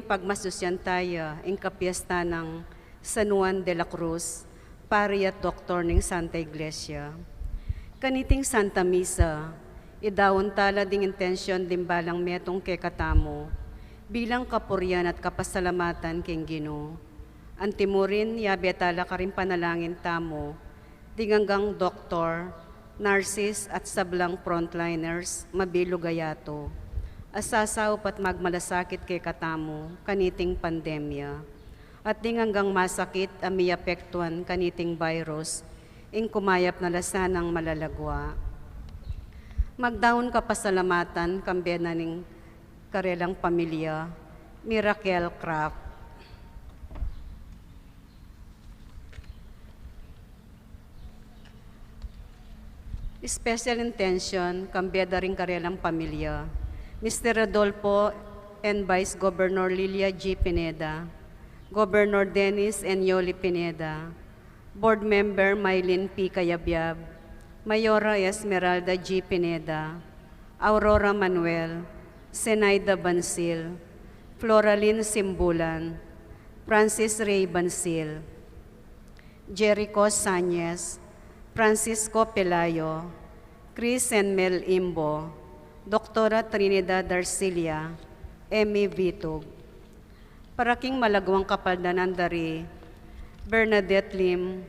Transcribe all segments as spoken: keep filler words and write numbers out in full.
Pagmasusyan taya ing kapiestan nang San Juan de la Cruz, pari at doktor ning Santa Iglesia. Kaniting Santa Misa, idaun tala ding intensyon ding balang metung kekatamu, bilang kapurian at kapasalamatan king Ginu. Antimurin, yabe tala karing panalangin tamu, ding anggang doktor, nurses at sablang frontliners, mabilug a yatu, a sasaup at magmalasakit kekatamu kaniting pandemya, at ding anggang masakit a miapektuan kaniting virus, ing kumayap na la sanang malalagwa. Magdaun kapasalamatan kambe na ning karelang pamilya, Miracle Craft. Special intention, kambe da ring karelang pamilya, Mister Rodolfo and Vice Governor Lilia G. Pineda, Governor Dennis and Yoli Pineda, Board Member Mylene P. Cayabyab, Mayora Esmeralda G. Pineda, Aurora Manuel, Zenaida Bansil, Floraline Simbulan, Francis Ray Bansil, Jericho Sañez, Francisco Pelayo, Chris and Mel Imbo, Doktora Trinidad Arcilia, Emmy Vitug. Para king malagwang kapaldanan da ri Bernadette Lim,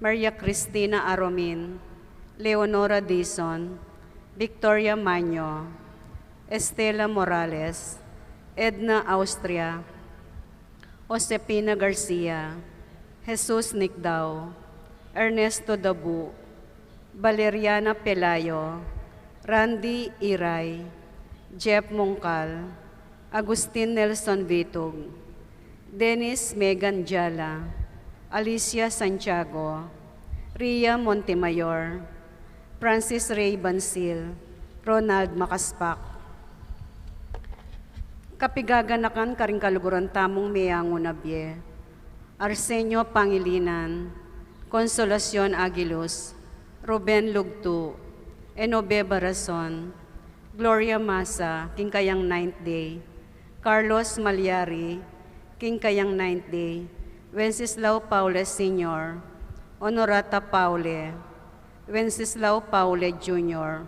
Maria Cristina Aromin, Leonora Dizon, Victoria Maño, Estela Morales, Edna Austria, Josefina Garcia, Jesus Nicdao, Ernesto Dabu, Valeriana Pelayo, Randy Iray, Jeff Mungkal, Agustin Nelson Vitug, Dennis Megan Jala, Alicia Santiago, Ria Montemayor, Francis Ray Bansil, Ronald Macaspac. Kapigaganakan karing kaluguran tamung meangu na bie, Arsenio Pangilinan, Consolacion Aguiluz, Ruben Lugtu, Enobe Barason, Gloria Masa, king kayang ninth day, Carlos Malyari, king kayang ninth day, Wenceslao Paule Senior, Honorata Paule, Wenceslao Paule Junior,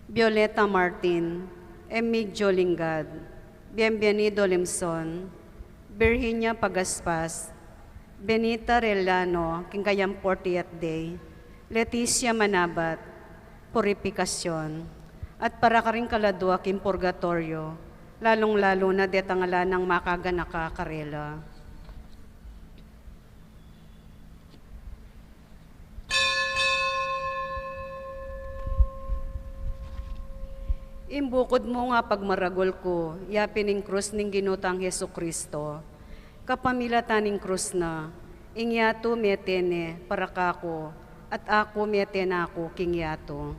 Violeta Martin, Emigdio Lingad, Bienvenido Limson, Virginia Pagaspas, Benita Rellano, king kayang fortieth day, Leticia Manabat, Purificacion, at para karing kaladua king purgatorio, lalung-lalu na detang ala nang makaganaka karela. Ing bukud mung pagmaragul ku, ya pin ing krus ning Ginu tang Jesucristo. Kapamilatan ning krus na, ing yatu mete ne para kaku, at aku mete na ku king yatu.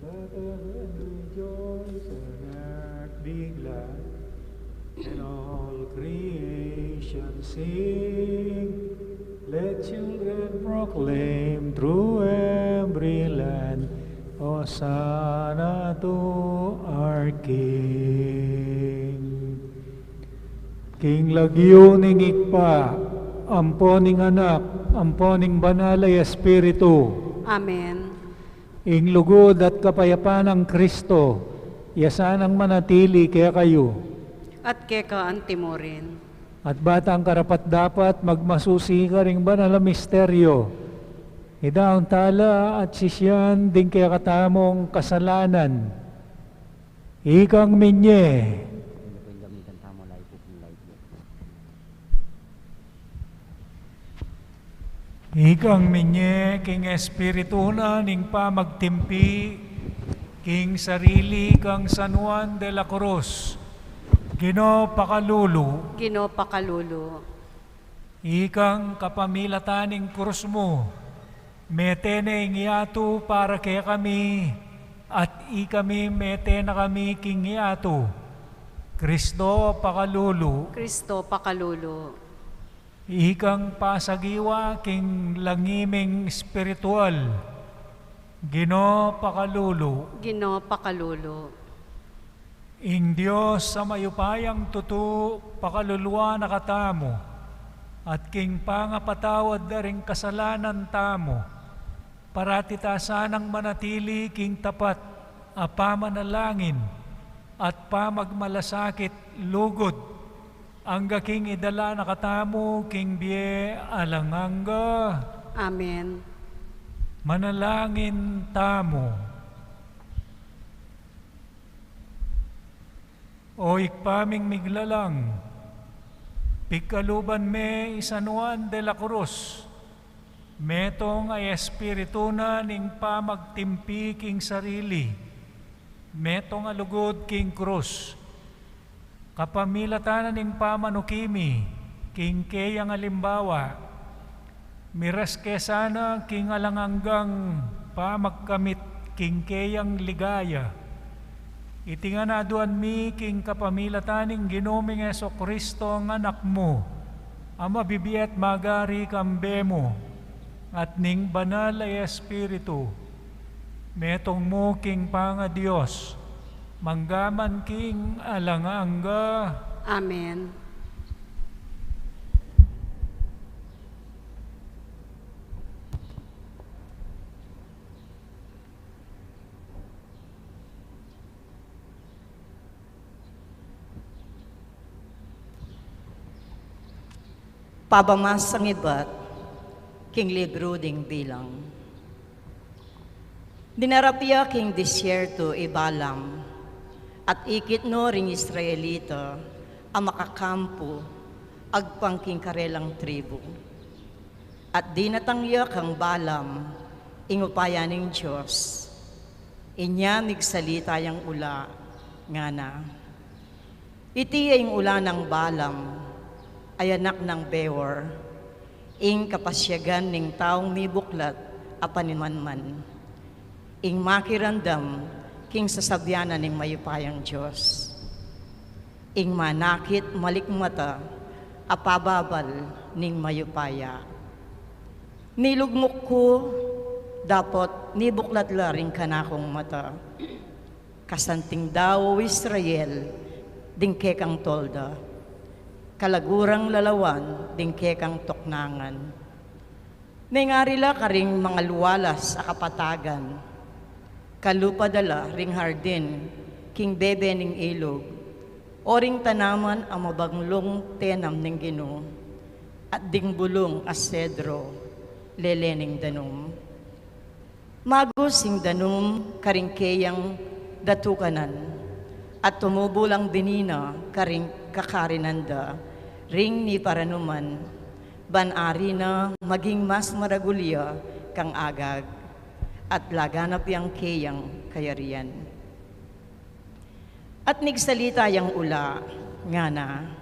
Let heaven rejoice and earth be glad, and all creation sing. Let children proclaim through every land, Hosanna to our King. King lagyu ning Ibpa, ampo ning Anak, ampo ning Banal a Espiritu. Amen. Ing lugud at kapayapan nang Kristo, ya sanang manatili kekayu. At keka antimurin. At batang karapat-dapat magmasusi karing banal a misteryo, idaun tala at sisian ding kekatamung kasalanan. Ikang minye. Ikang minye king Espiritu na ning pamagtimpi, king sarili kang San Juan de la Cruz, Ginu pakalulu. Ginu pakalulu. Ikang kapamilatan ning krus mu, mete ne ing yatu para kekami, at ikami mete na kami king yatu. Kristo pakalulu. Kristo pakalulu. Ikang pasagiwa king langi ming espiritual, Ginu, pakalulu. Ginu, pakalulu. Ing Dios a mayupayang tutu, pakaluluan na katamu, at king pangapatawad da ring kasalanan tamu, parati ta sanang manatili king tapat a pamanalangin at pamagmalasakit lugud, angga king idala na katamu king bie alang angga. Amen. Manalangin tamu. O Ibpa ming miglalang, pigkaluban me i San Juan de la Cruz, metung a espiritu na ning pamagtimpi king sarili, metung a lugud king krus, kapamilatan na ning pamanuki mi king keyang alimbawa, miras ke sana king alang anggang pamagkamit king keyang ligaya. Iti ngan aduan mi king kapamilatan ning Ginu ming Jesucristo a Anak mu, a mabibie at magari kambe mu, at ning Banal a Espiritu, metung mu king pangaDios, mangga man king alang angga. Amen. Pamamasang ibat king libru ding Bilang. Dinarap ya king disyertu i Balaam, at ikit no ring Israelita a makakampu agpang king karelang tribu. At dinatang ya kang Balaam ing upaya ning Dios. Inya migsalita yang ula, ngana: Iti ya ing ula nang Balaam, a anak nang Beor, ing kapasyagan ning taung mibuklat a panimanman, ing makiramdam king sasabian na ning mayupayang Dios, ing manakit malikmata a pababal ning mayupaya. Nilugmuk ku, dapot nibuklat la ring kanakung mata. Kasanting da, o Israel, ding kekang tolda, kalaguran lalawan ding kekang tuknangan. Mengari la karing mangalualas a kapatagan, kalupa da la ring hardin king bebe ning ilug, o ring tanaman a mabanglung tenam ning Ginu, at ding bulung a sedro, lele ning danum. Magus ing danum karing keyang datukanan, at tumubu lang binina karing kakarinan da ring miparanuman, ban ari na maging mas maragul ya kang Agag, at laganap yang keyang kayarian. At nigsalita yang ula, ngana: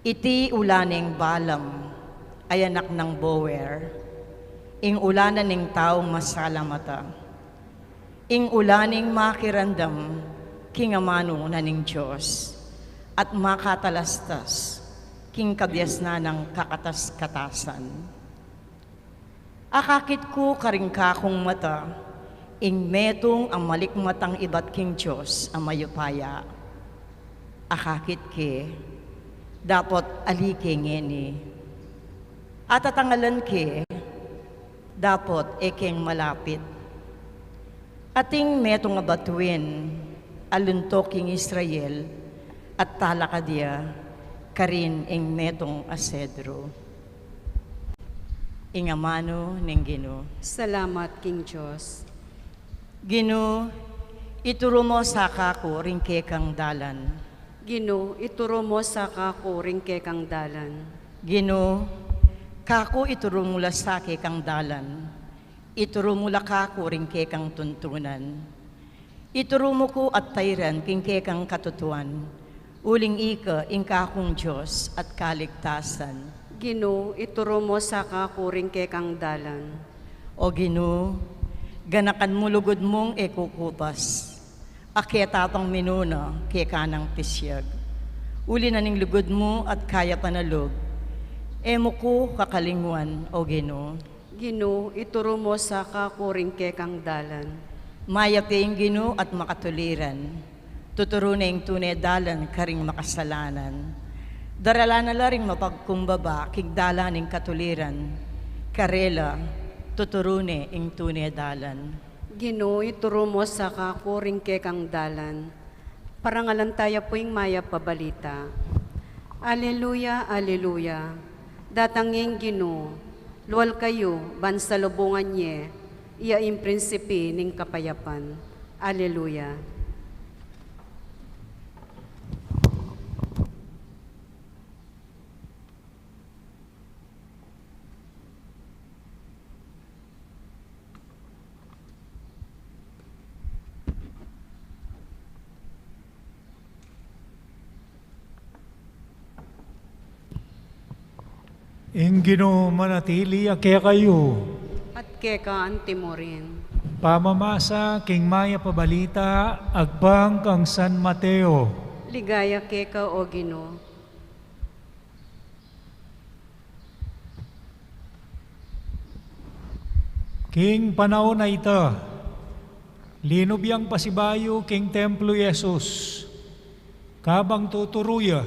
Iti ula ning Balaam, a anak nang Beor, ing ula na ning taung masalamata, ing ula ning makiramdam king amanu na ning Dios, at makatalastas king kabiasnan nang kakatas-katasan. Akakit ku karing kakung mata ing metung a malikmatang ibat king Dios a mayupaya. Akakit ke, dapot ali ke ngeni. Atatangalan ke, dapot e keng malapit. Ating metung a batuin a luntuk king Israel, at talakad ya karin ing metung a sedro. Ing amanu ning Ginu. Salamat king Dios. Ginu, ituru mu sa kaku ring kekang dalan. Ginu, ituru mu sa kaku ring kekang dalan. Ginu, kaku ituru mu la sa kekang dalan. Ituru mu la kaku ring kekang tuntunan. Ituru mu ku at tairan king kekang katutuan, uling ika ing kakung Dios at kaligtasan. Ginu, ituru mu sa kaku ring kekang dalan. O Ginu, ganakan mu lugud mung e kukupas, a ketapang minuna keka nang pisyag. Uli na ning lugud mu at kayapan a lub, e mu ku kakalingwan, O Ginu. Ginu, ituru mu sa kaku ring kekang dalan. Mayap ya ing Ginu at makatuliran. Tuturu ne ing tune dalan karing makasalanan. Daralan na la ring mapagkumbaba king dalan ning katuliran. Karela, tuturu ne ing tune dalan. Ginu, ituru mu sa kaku ring kekang dalan. Parangalan taya pu ing mayap a balita. Aleluya, aleluya. Datang ing Ginu, lual kayu ban salubungan ye, iya ing prinsipi ning kapayapan. Aleluya. Ing Ginu manatili ya kekayu. At keka anti mu rin. Pamamasa king mayap a balita agpang kang San Mateo. Ligaya keka, o Ginu. King panaun a ita, linub yang pasibayu king templo i Jesus. Kabang tuturu ya,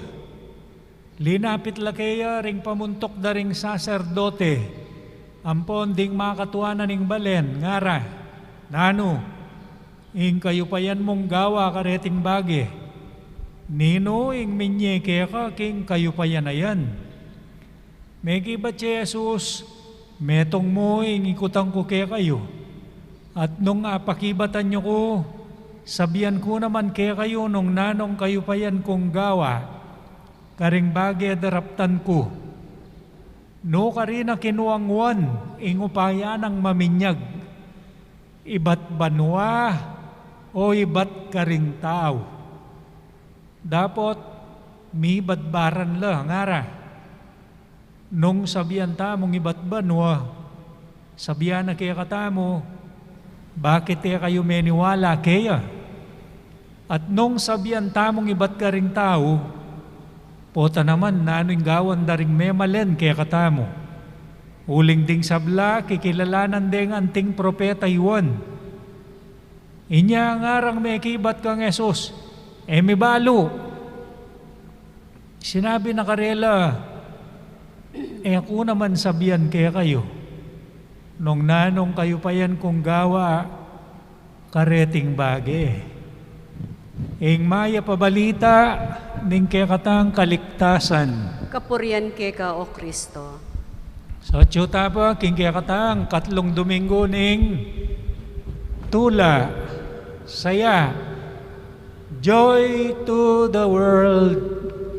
linapit la keya ring pamuntuk da ring saserdote ampon ding makatua na ning balen, ngara, "Nanu ing kayupayan mung gawa kareting bage? Ninu ing minye keka king kayupayan a yan?" Mekibat i Jesus, "Metung mu ing ikutang ku kekayu. At nung apakibatan yu ku, sabian ku naman kekayu nung nanung kayupayan kung gawa karing bage daraptan ku." Nukarin a kinuang Juan ing upaya nang maminyag, ibat banua o ibat karing tau? Dapot mibadbaran la, ngara, "Nung sabian tamung ibat banua, sabian na kekatamu, bakit e kayu meniwala keya? At nung sabian tamung ibat karing tau, pota naman nanu ing gawan da ring memalen kekatamu? Uling ding sabla, kikilalanan deng anting propeta i Juan." Inya ngarang mekibat kang Jesus, "E mi balu." Sinabi na karela, "E ku naman sabian kekayu nung nanung kayupayan kung gawa kareting bage." Ing mayap a balita ning kekatang kaligtasan. Kapurian keka, o Kristo. Sotyu ta pa king kekatang katlung Domingo ning tula, saya. Joy to the world.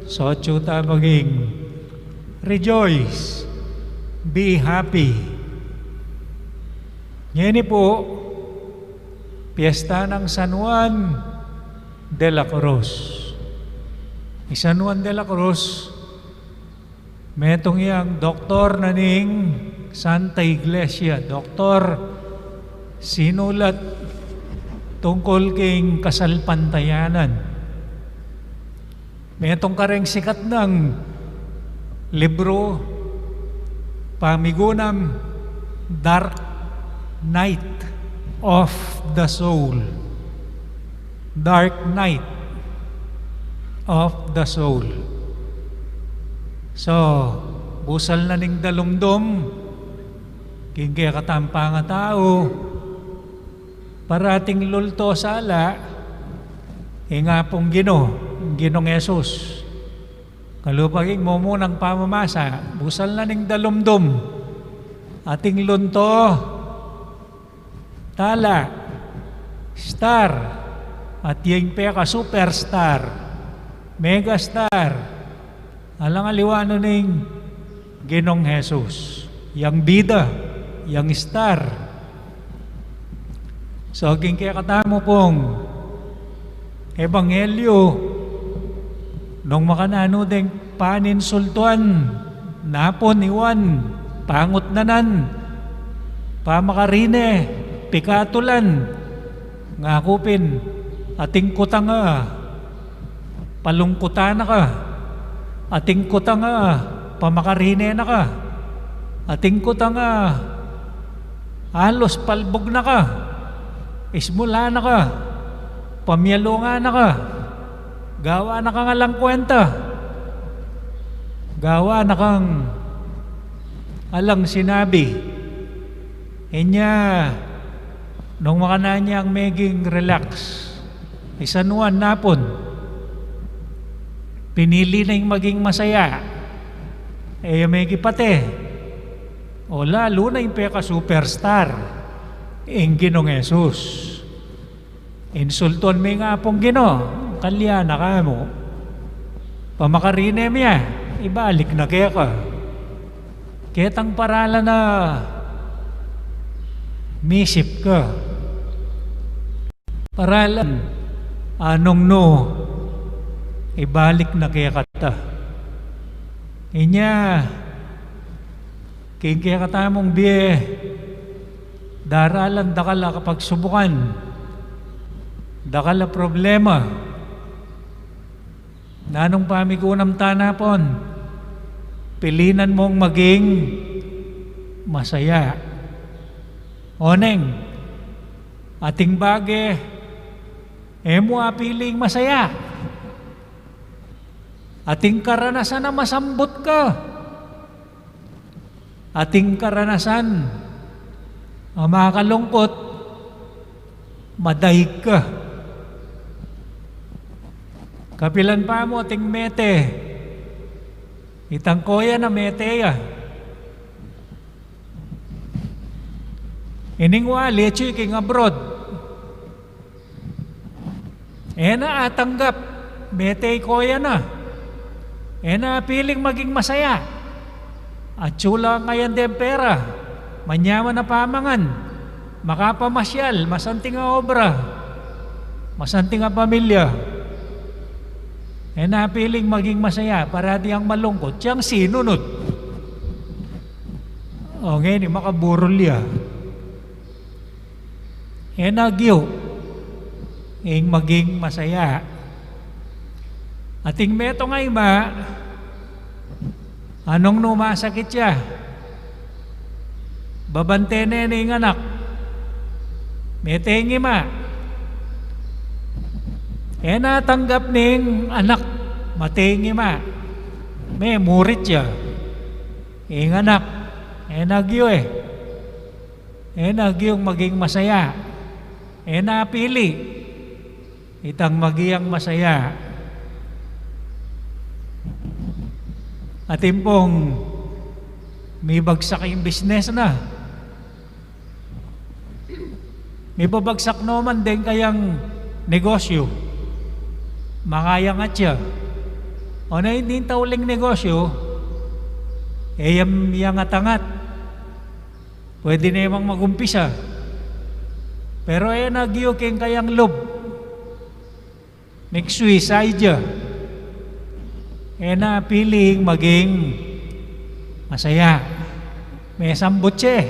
Sotyu ta pa king rejoice, be happy. Ngeni pu, piesta nang San Juan de la Cruz. I San Juan de la Cruz, metung yang doktor na ning Santa Iglesia, doktor sinulat tungkul king kasalpantayanan. Metung kareng sikat nang libru, pamigunam, Dark Night of the Soul. Dark Night of the Soul. So, busal na ning dalumdum king kekatang pangatau, parating lulto sala ing Apung Ginu, Ginung Jesus. Kalupa king mumunang pamamasa, busal na ning dalumdum, ating lunto, tala, star, at ing peka superstar, megastar, alang aliwa na ning Ginung Jesus, yang bida, yang star. So, king kekatamu pung ebanghelyu, nung makananu deng paninsultuan, napun iwan, pangutnanan, pamakarine, pikatulan, ngaku pin, ating kutang a palungkutan na ka, ating kutang a pamakarine na ka, ating kutang a Alus palbug na ka, ismula na ka, pamyalungan na ka, gawa na kang alang kwenta, gawa na kang alang sinabi. Inya, nung makanyan yang meging relax, i San Juan napun, pinili na ing maging masaya. E ya mekipate. O lalu na ing peka-superstar, ing Ginung Jesus. Insultuan me ing Apung Ginu, kalyan na ka mu. Pamakarine me ya, ibalik na keka. Ketang paralan na misip ka. Paralan a nung nu ibalik na kekata. Inya, king kekatamung bie, daralan dakal a kapagsubukan, dakal a problema. Nanung pamikunam ta napun, pilinan mung maging masaya. Oneng, ating bage, e mu apiling masaya. Ating karanasan a masambut ka. Ating karanasan a makalungkut, madaig ka. Kapilan pa mu ating mete, itang koya na mete ya. Ining wali, atyu king abroad. E na atanggap, mete i koya na. E na apiling maging masaya. Atyu la ngayan deng pera, manyaman a pamangan, makapamasyal, masanting a obra, masanting a pamilya. E na apiling maging masaya, parati yang malungkut, siyang sinunod. O, ngeni, makaburol ya. E na agyu ing maging masaya. Ating metung a ima, nung nu masakit ya, babante ne ning anak. Mete ing ima. E na tanggap ning anak, mate ing ima. Memurit ya. Ing anak, e na agyu e. E na agyung maging masaya. E na apili itang maging masaya. Atin pung mibagsak ing business na. Mibabagsak no man deng kayang negosyu. Mangayangat ya. O na, ing tauling negosyu, e yang angat-angat. Pwede ne mang magumpisa. Pero e na agyu king kayang lub. Mig-suicide ya. E na apiling maging masaya. Mesambut ya e.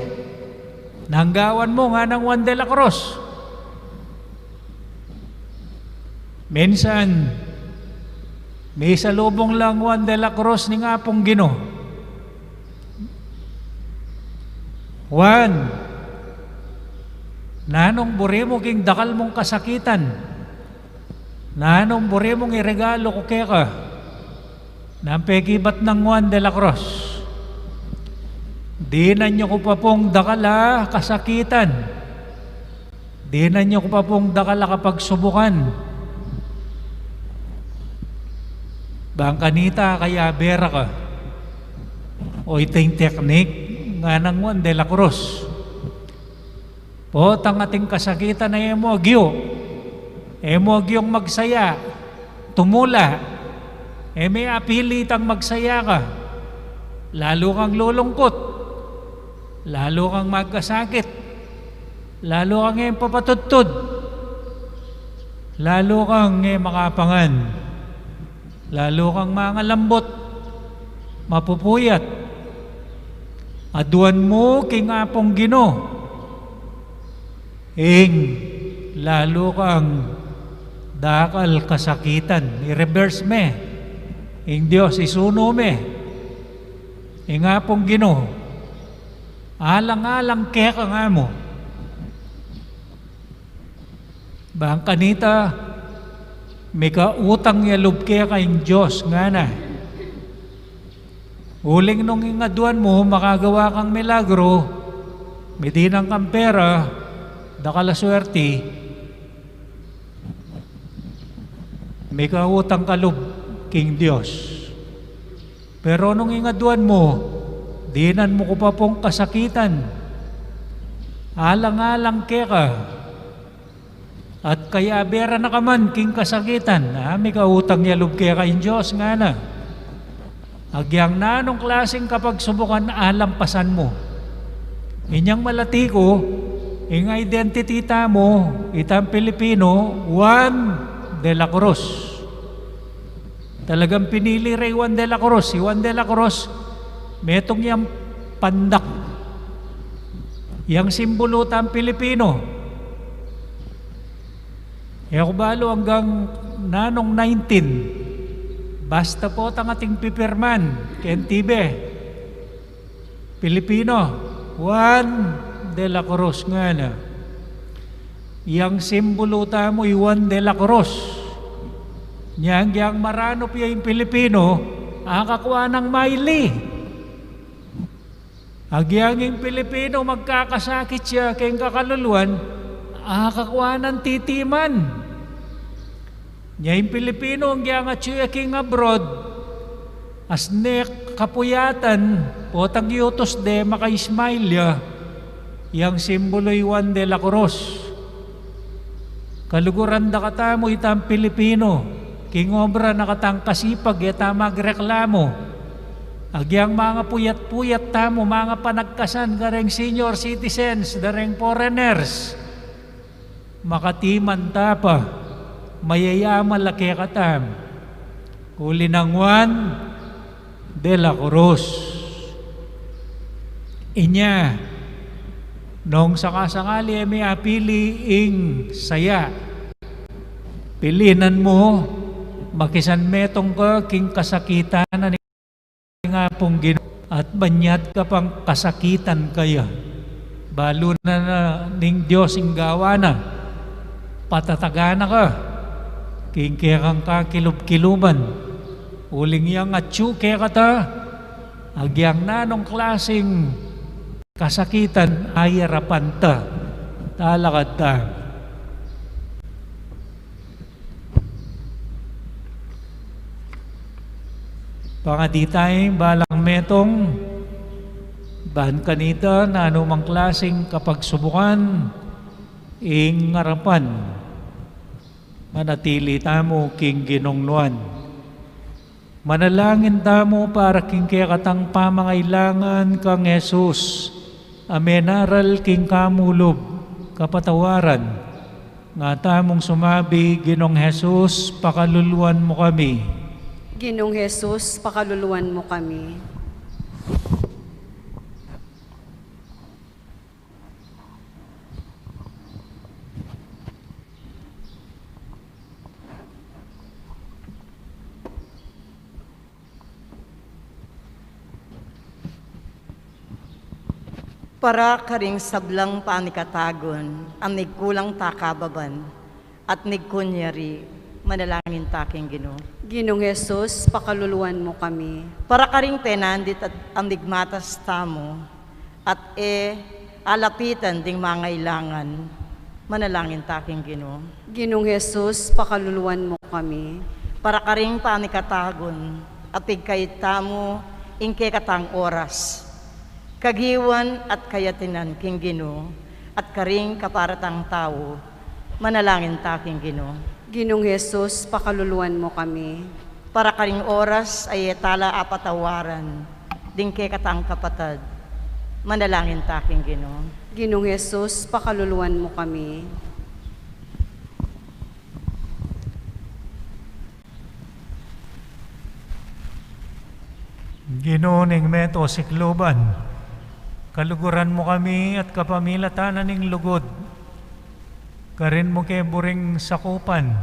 Nanu ing gawan mu, nganang Juan de la Cruz. Minsan, misalubung lang Juan de la Cruz ning Apung Ginu. Juan, nanung buri mu king dakal mung kasakitan? Nanung buri mung iregalu ku keka? Nanu ing pekibat nang Juan de la Cruz? Dinan yu ku pa pung dakal a kasakitan. Dinan yu ku pa pung dakal a kapagsubukan. Bang kanita kaya bera ka? O ita ing teknik, nganang Juan de la Cruz. Potang ating kasakitan a e mu agyu. E mu agyung magsaya. Tumula. E me apili itang magsaya ka. Lalu kang lulungkut. Lalu kang magkasakit. Lalu kang e papatudtud. Lalu kang e makapangan. Lalu kang mangalambut, mapupuyat. Aduan mu king Apung Ginu ing lalu kang dakal kasakitan. I-reverse me. Ing Dios, isunu me. Ing Apung Ginu, alang-alang keka nga mu. Bang kanita, mika utang ya lub keka ing Dios, ngana. Uling nung ing aduan mu, makagawa kang milagro, midinan kang pera, dakal a swerti, mika utang ka lub king Dios. Pero nung ing aduan mu, dinan mu ku pa pung kasakitan, alang-alang keka, at kaya bera na ka man king kasakitan, a, mika utang ya lub keka ing Dios, ngana. Agyang nanung klaseng kapagsubukan alampasan mu. Inyang malati ku, ing identity tamu, itang Pilipino, Juan de la Cruz. Talagang pinili re i Juan de la Cruz. I Juan de la Cruz, metung yang pandak. Yang simbulu tang Pilipino. E ku balu anggang nanung nineteen. Basta potang ating pipirman, keng tibe. Pilipino, Juan de la Cruz, ngana. Yang simbulu tamu i Juan de la Cruz. Nyang, yang maranup ya ing Pilipino, akakua nang maili. Agyang ing Pilipino magkakasakit ya keng kakaluluan, akakua nang titiman. Nya ing Pilipino, agyang atyu ya king abroad, as ne kapuyatan, potang yutus de, maka-smile ya, yang simbulu i Juan de la Cruz. Kaluguran da katamu itang Pilipino, king obra na katang kasipag, e ta magreklamu. Agyang manga puyat-puyat tamu, manga panagkasan, kareng senior citizens, dareng foreigners. Makatiman ta pa, mayayaman la kekatamu. Uli nang Juan de la Cruz. Inya, nung sakasangali e mi apili ing saya, pilinan mu, makisanmetung ka king kasakitan na ning Apung Ginu, at banyat ka pang kasakitan kaya. Balu na, na ning Dios ing gawa na, patatagan na ka king kekang kakilub-kiluban. Uling yang atyu kekata, agyang nanung klaseng kasakitan, ayarapan ta. Talakad ta. Pangadi taya ing balang metung, ban kanita, nanu mang klaseng kapagsubukan ing arapan, manatili tamu king Ginung nuan. Manalangin tamu para king kekatang pamangailangan kang Jesus, a menaral king kamulub, kapatawaran, nga tamung sumabi, Ginung Jesus, pakaluluan mu kami. Ginung Jesus, pakaluluan mu kami. Para karing sablang panikatagun, a migkulang ta kababan, at migkunyari, manalangin ta king Ginu. Ginung Jesus, pakaluluan mu kami. Para karing penandit at a migmatas tamu, at e alapitan ding mangailangan, manalangin ta king Ginu. Ginung Jesus, pakaluluan mu kami. Para karing panikatagun, a pigkait tamu ing kekatang oras, kagiwan at kayatinan king Ginu, at karing kapara tang tau, manalangin ta king Ginu. Ginung Jesus, pakaluluan mu kami. Para karing oras a e ta la apatawaran ding kekatang kapatad, manalangin ta king Ginu. Ginung Jesus, pakaluluan mu kami. Ginu ning meto sikluban, kaluguran mu kami at kapamilatan na ning lugud, karin mu ke buring sakupan,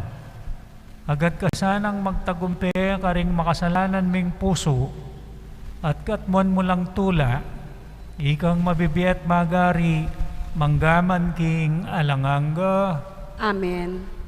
agad ka sanang magtagumpe karing makasalanan ming pusu, at katmuan mu lang tula, Ikang mabibie at magari, mangga man king alang angga. Amen.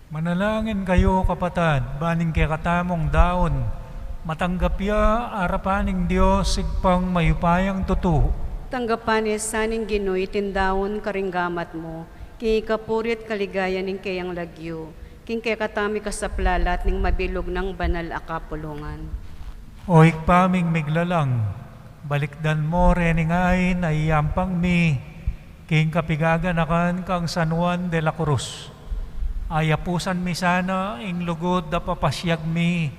Manalangin kayu, kapatad, ban ing kekatamung daun matanggap ya arapan ning Dios, Ibpang mayupayang tutu. Tanggapan na sa ning Ginu iting daun karing gamat mu, king ikapuri at kaligayan ning keyang lagyu, king kekatamung ikasaplalat ning mabilug nang banal a kapulungan. O Ibpa ming miglalang, balikdan mu reni ngeni a iyampang mi king kapigaganakan kang San Juan de la Cruz. Ayapusan mi sana ing lugud a papasiag mi,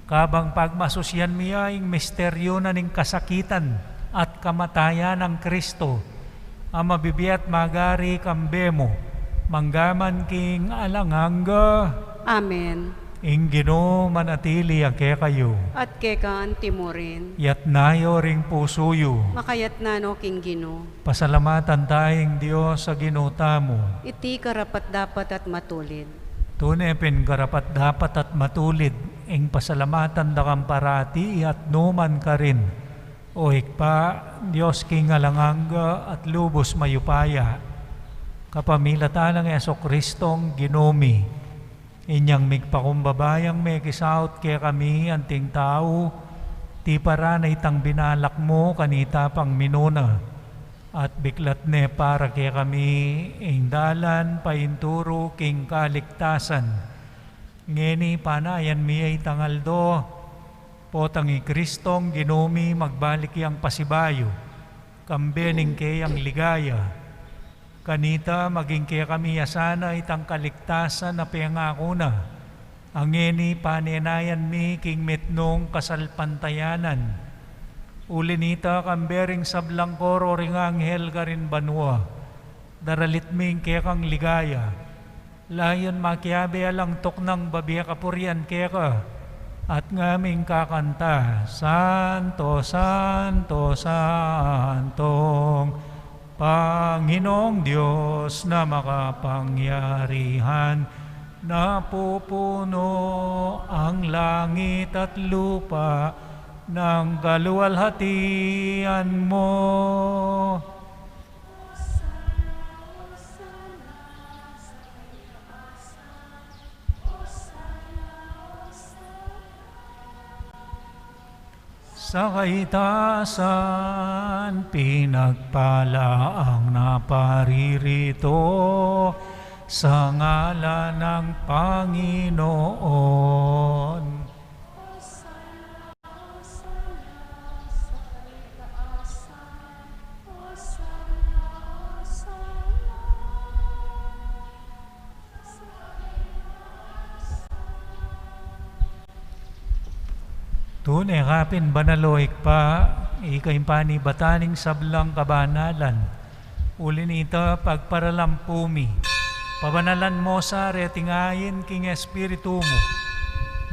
kabang pagmasusian mi ya ing misteryu na ning kasakitan at kamatayan nang Kristo, a mabibie at magari kambe mu, mangga man king alang angga. Amen. Ing Ginu manatili ya kekayu. At keka anti mu rin. Yatna yu ring pusu yu. Makayatna no king Ginu. Pasalamatan taya ing Dios a Ginu tamu. Iti karapat-dapat at matulid. Tune pin karapat-dapat at matulid ing pasalamatan da kang parati at nu man karin, O Ibpa, Dios king alang angga at lubus mayupaya, kapamilatan nang Jesu Kristong Ginu mi. Inyang migpakumbaba yang mekisaut kekami anting tau, tiparan na itang binalak mu kanita pang minuna, at biklat ne para kekami ing dalan painturu king kaligtasan. Ngeni panayan mi ya itang aldo, potang i Kristong Ginu mi magbalik yang pasibayu, kambe ning keyang ligaya. Kanita maging kekami ya sana itang kaligtasan a pengaku na, a ngeni panenayan mi king mitmung kasalpantayanan. Uli nita, kambe ring sablang koro ring anghel karin banua, daralit mi ing kekang ligaya. Layun makiabe alang tuknang babie kapurian keka, at ngaming kakanta, Santo, Santo, Santong Panginong Dios na makapangyarihan, napupuno ang langit at lupa ng kaluwalhatian mo. Sa kaitaasan, pinagpala ang naparirito sa ngalan ng Panginoon. Tune ka pin banal, o Ibpa, ika ing panibatan ning sablang kabanalan. Uli na nita, pagparalampu mi, pabanalan mu sa reting ain king Espiritu mu,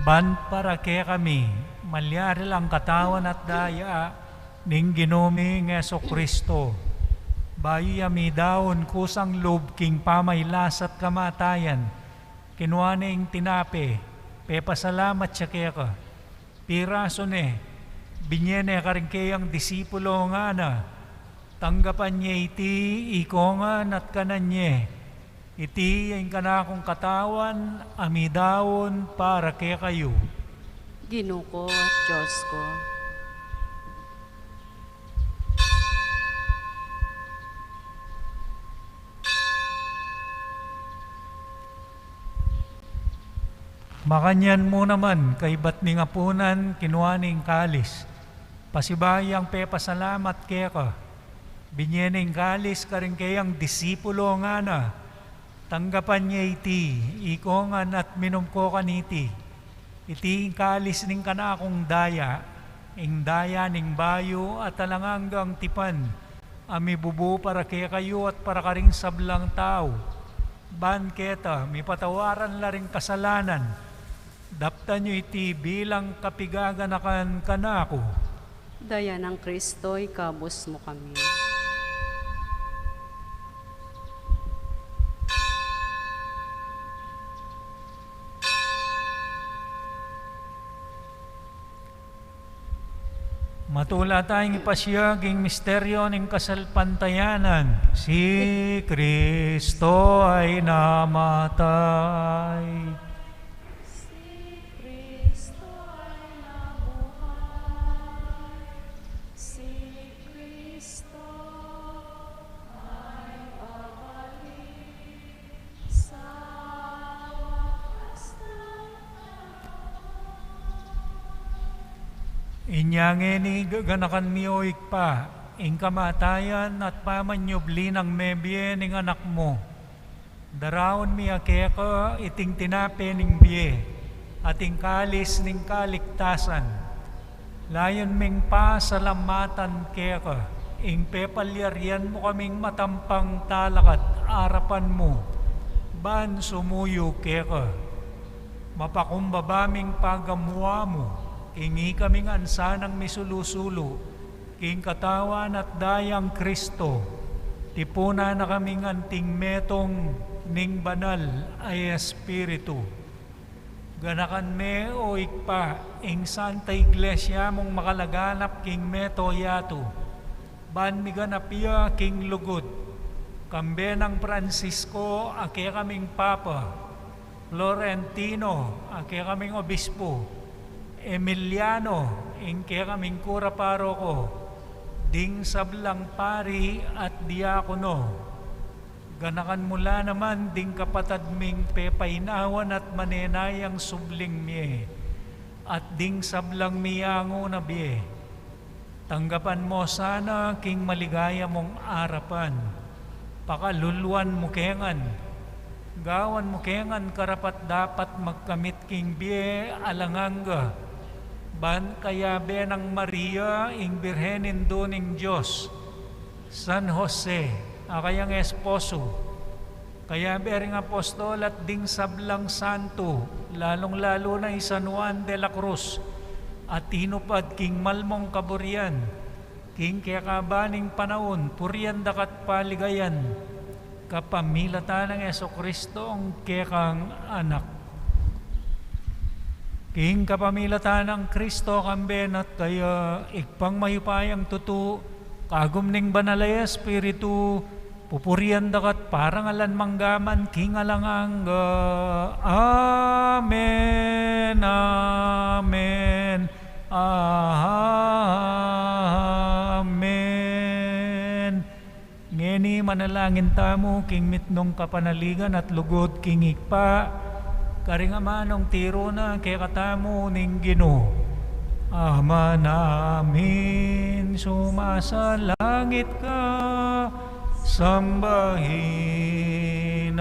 ban para kekami malyari lang katawan at daya ning Ginu ming Jesucristo. Bayu ya midaun kusang lub king pamailas at kamatayan, kinua ne ing tinape, pepasalamat ya keka, pirasu ne, binie ne karing keyang disipulo, ngana: Tanggapan ye iti ikongan at kanan ye. Iti ing kanakung katawan a midaun para kekayu. Ginu ku, Dios ku. Makanyan mu naman, kaibat ning apunan, kinua ne ing kalis, pasibayu yang pepasalamat keka, binie ne ing kalis karing keyang disipulo, ngana: Tanggapan ye iti ikongan at minum ko kaniti. Iti ing kalis ning kanakung daya, ing daya ning bayu at alang anggang tipan, a mibubu para kekayu at para karing sablang tau, ban keta mipatawaran la ring kasalanan. Daptan yu iti bilang kapigaganakan kanaku. Daya nang Kristo, ikabus mu kami. Matula tayang ipasiag ing misteryo ning kasalpantayanan. Si Kristo ay namatay. Si Kristo ay nabuhay. Si Kristo ay babalik. Inya ngeni gaganakan mi, o Ibpa, ing kamatayan at pamanyubli nang mebie ning Anak mu. Daraun mi keka iting tinape ning bie at ing kalis ning kaligtasan. Layun ming pasalamatan keka ing pepalyarian mu kaming matampang talakad arapan mu, ban sumuyu keka. Mapakumbaba ming pagamu-amu king ikaming ansanang misulu-sulu king katawan at dayang Kristo, tipunan na kaming anting metung ning Banal a Espiritu. Ganakan me, o Ibpa, ing Santa Iglesia mung makalaganap king mabilug a yatu, ban miganap ya king lugud, kambe nang Francisco a kekaming Papa, Florentino a kekaming Obispo, Emiliano ing kekaming Kura Paroko, ding sablang pari at diakono. Ganakan mu la naman ding kapatad ming pepainawan at manenayang subling mie, at ding sablang miyanguna bie. Tanggapan mu sana king maligaya mung arapan. Pakaluluan mu ke ngan. Gawan mu ke ngan karapat-dapat magkamit king bie alang angga, ban kayabe nang Maria, ing Birhen Indu ning Dios, San Jose a kayang esposo, kayabe ring apostol at ding sablang santo, lalung-lalu na i San Juan de la Cruz, a tinupad king malmung kaburian, king kekaban ning panaun, purian daka at paligayan, kapamilatan nang Jesucristo a kekang Anak. King kapamilatan nang Kristo, kambe na at kaya, Ibpang mayupayang tutu, kagum ning Banal a Espiritu, pupurian daka at parangalan mangga man king alang angga. Amen, amen, amen. Ngeni manalangin tamu king mitmung kapanaligan at lugud king Ibpa, karing amanung tiru na kekatamu ning Ginu. Ama namin, sumasalangit ka, sambahin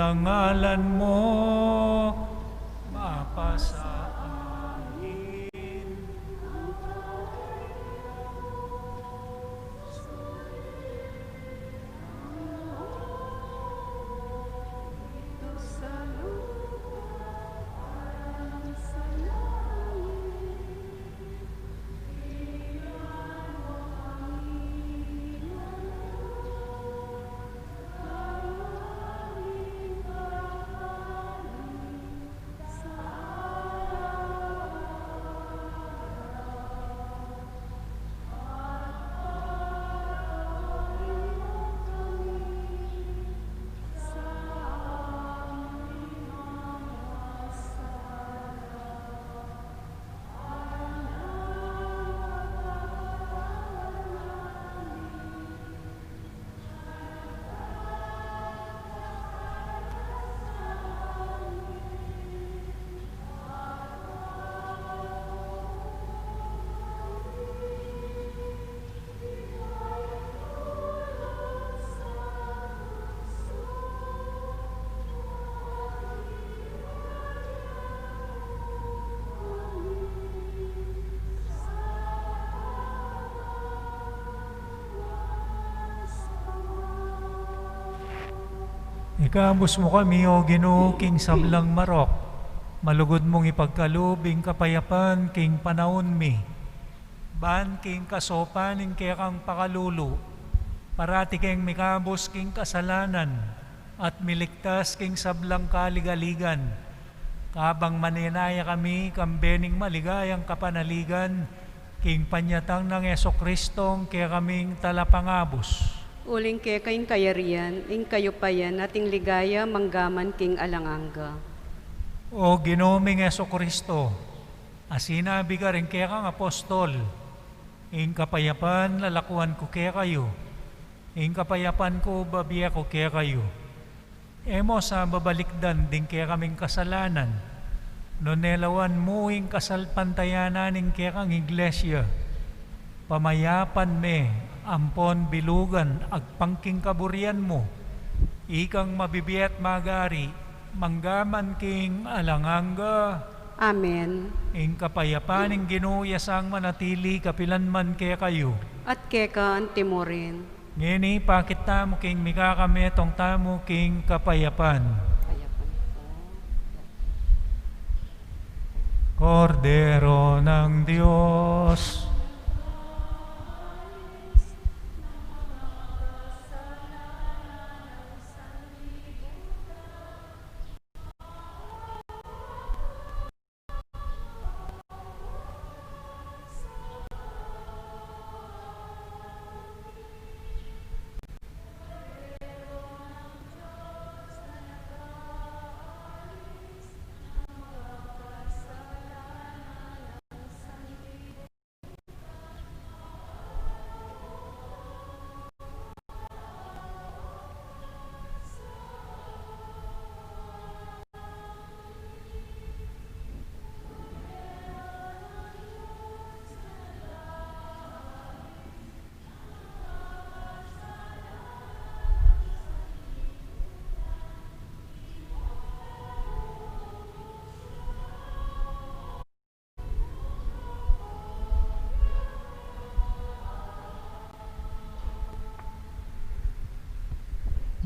ang ngalan mo, mapasa amin. Ikabus mu kami, O Ginu, king sablang marok. Malugud mung ipagkalub ing kapayapan king panaun mi. Ban king kasopan ning kekang pakalulu, parati keng mikabus king kasalanan at miligtas king sablang kaligaligan. Kabang manenaya kami kambe ning maligayang kapanaligan, king panyatang nang Jesucristo, ing kekaming talapangabus. Uling keka ing kayarian, ing kayupayan, at ing ligaya, manggaman king alang angga. O Ginu ming Jesucristo, a sinabi karing kekang apostol, ing kapayapan lalakuan ku kekayu, ing kapayapan ku babie ku kekayu. E mu sa babalikdan ding kekaming kasalanan, nune lawan mu ing kasalpantayanan ning kekang iglesia. Pamayapan me ampon bilugan agpang king kaburian mu. Ikang mabibie at magari, manggaman king alang angga. Amen. Ing kapayapan ning Ginu ya sang manatili kapilan man kekayu. At keka antimurin. Ngeni, pakit tamu king mikakametung tamu king kapayapan. Kapayapan po. Kordero ng Diyos.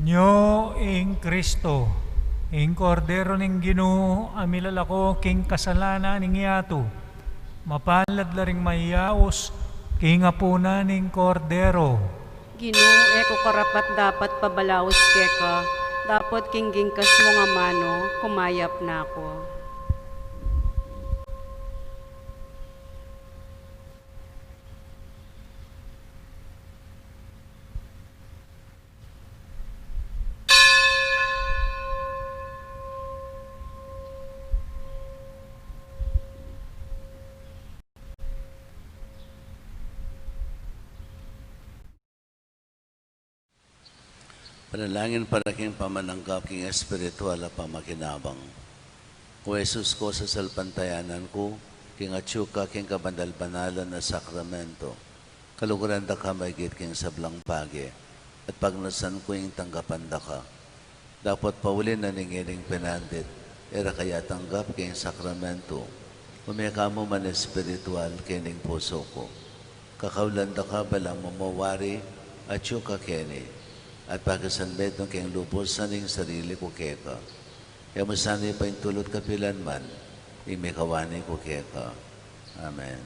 Nyo ing Kristo, ing Kordero ning Ginu, a milalako king kasalanan ning yatu. Mapalad la ring mayaus king apunan ning Kordero. Ginu, e ku karapat-dapat pabalaus keka, dapot king gingkas mu ngan manu, kumayap na ku. Panalangin para king pamananggap king espiritual a pamakinabang. O Jesus ku, sasalpantayanan ku king atyu ka king kabanal-banalan a sakramento. Kaluguran da ka maigit king sablang page, at pagnasan ku ing tanggapan da ka. Dapot pauli na ning ining penandit, e ra ka ya tanggap king sakramento, ume ka mu man espiritual king pusu ku. Kakaulan da ka balang mamawari, atyu ka keni, at pakisanmetung king lubusan ing sarili ku keka. E mu sana ipaintulut kapilan man ing mikawani ku keka. Amen.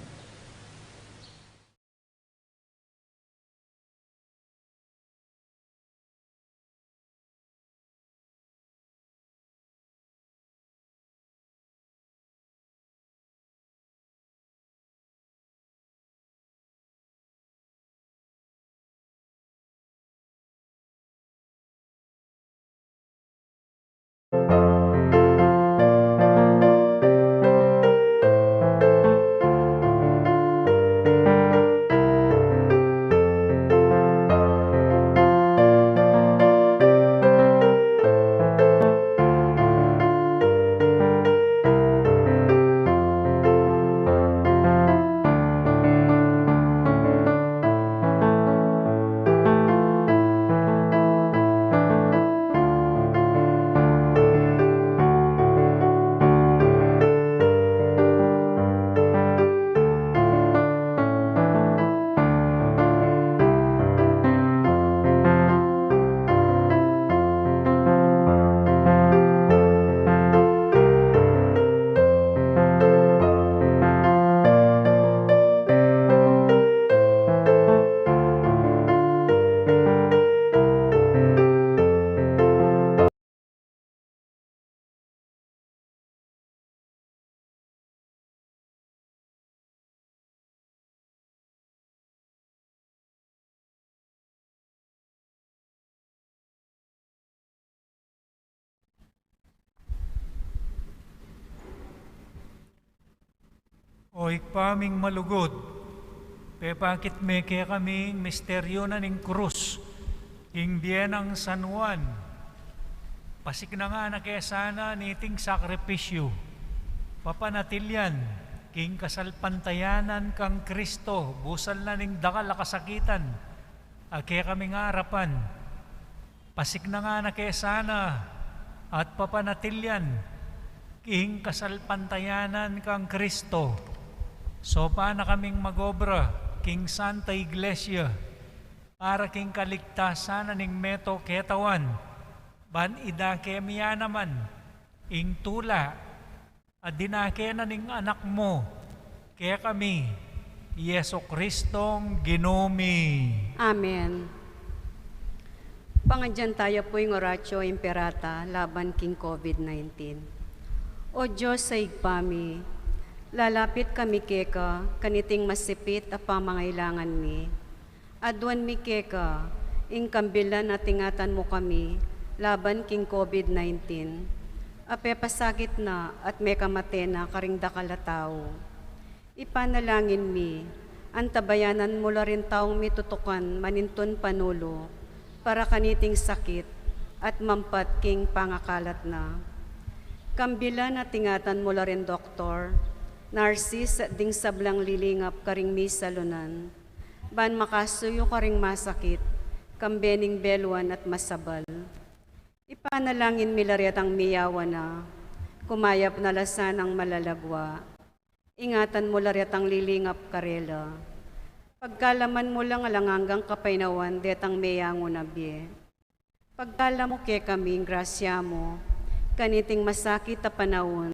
O Ibpa ming malugud, pepakit me kekami ing misteryu na ning krus king bie nang San Juan. Pasiknangan na ke sana niting sakripisyu, papanatilian king kasalpantayanan kang Kristo, busal na ning dakal a kasakitan a kekaming arapan. Pasiknangan na ke sana at papanatilian king kasalpantayanan kang Kristo. Saupan na kaming magobra king Santa Iglesia para king kaligtasan na ning meto ketawan, ban idake mi ya naman ing tula a dinake na ning Anak mu kekami, Jesucristong Ginu mi. Amen. Pangadyan taya pu ing Oratio Imperata laban king COVID nineteen. O Dios a Ibpa mi, lalapit kami keka kaniting masipit a pamangailangan mi. Aduan mi keka ing kambilan at ingatan mu kami laban king COVID nineteen a pepasakit na at mekamate na karing dakal a tau. Ipanalangin mi, antabayanan mu la ring taung mitutukan manintun panulu para kaniting sakit at mampat king pangakalat na. Kambilan at ingatan mu la ring doktor, narsis at ding sablang lilingap karing misalunan, ban makasuyu karing masakit, kambe ning beluan at masabal. Ipanalangin mi la retang miyawa na, kumayap na la sanang malalagwa. Ingatan mu la retang lilingap karela. Pagkalaman mu lang alang anggang kapaynawan detang meyangu na bie. Pagkalam mu kekami ing grasya mu kaniting masakit a panaun,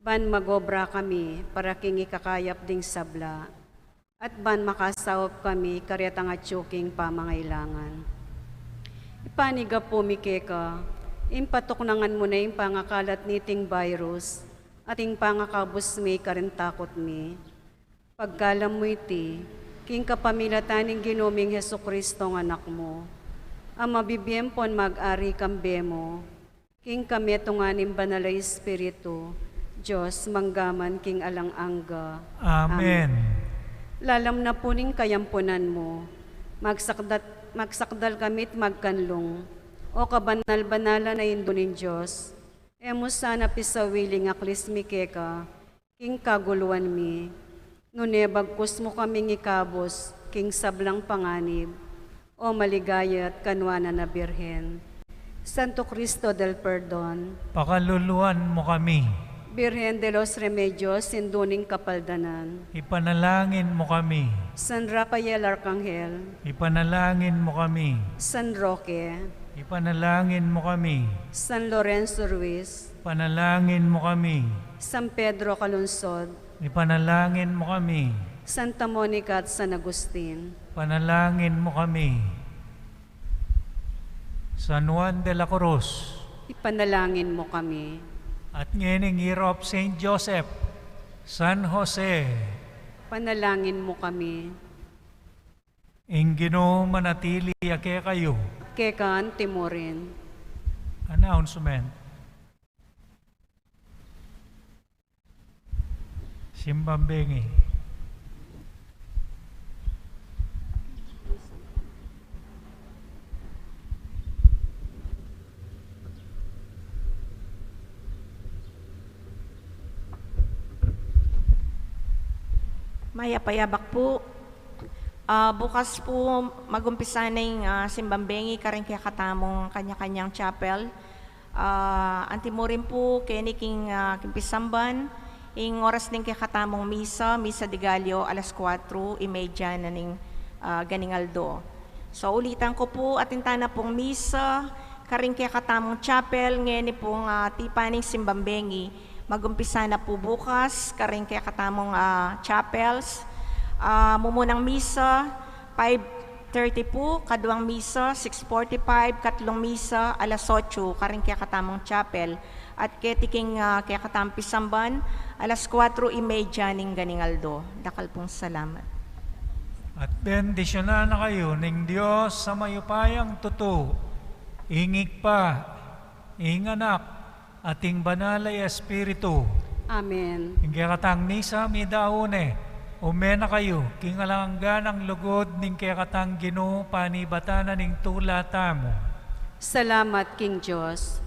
ban magobra kami para king ikakayap ding sabla, at ban makasaup kami karetang atyu king pamangailangan. Ipanyawad mi keka ing patuknangan mu na ing pangakalat niting virus at ing pangakabus mi karing takut mi. Pagkalam mu iti king kapamilatan ning Ginu ming Jesucristong Anak mu, a mabibie ampon mag-ari kambe mu king kametungan ning Banal a Espiritu, Dios, mangga man king alang angga. Amen. Lalam na pu ning kayampunan mu, magsakdat-, magsakdal kami't magkanlung, o kabanal-banalan a Indu ning Dios, e mu sana pisawili ing aklis mi keka king kaguluan mi, nune bagkus mu kaming ikabus king sablang panganib, o maligaya at kanuanan a Birhen. Santo Cristo del Perdon, pakaluluan mu kami. Birhen de los Remedios, Indu ning Kapaldanan, ipanalangin mu kami. San Rafael Arkanghel, ipanalangin mu kami. San Roque, ipanalangin mu kami. San Lorenzo Ruiz, ipanalangin mu kami. San Pedro Calungsod, ipanalangin mu kami. Santa Monica at San Agustin, ipanalangin mu kami. San Juan de la Cruz, ipanalangin mu kami. At ngening Hero of Saint Joseph, San Jose, ipanalangin mu kami. Ing Ginu manatili ya kekayu. Keka anti mu rin. Announcement. Simbang bengi. Mayap a yabak pu. Ah, bukas pu, mag-umpisa na ing, ah, simbang bengi karing kekatamung kanya-kanyang chapel. Ah, anti mu rin pu, keni king, ah, king pisamban, ing oras ning kekatamung misa, misa de Gallo, alas kuatro y media na ning, ah, ganing aldo. So, ulitan ku pu, atin tana pung misa karing kekatamung chapel, ngeni pung, ah, tipan ning simbang bengi, mag-umpisa na pu bukas karing kekatamung, ah, chapels. Ah, mumunang misa, five thirty pu, kaduang misa, six forty-five, katlung misa, alas otso, karing kekatamung chapel. At keti king, ah, kekatamung pisamban, alas kuatro y media ning ganing aldo. Dakal pung salamat. At bendisyunan na kayu ning Dios a mayupayang tutu, ing Ibpa, ing Anak, at ing Banal a Espiritu. Amen. Ing kekatang misa, midaun ne. Ume na kayu king alang angga nang lugud ning kekatang Ginu, panibatan na ning tula tamu. Salamat king Dios.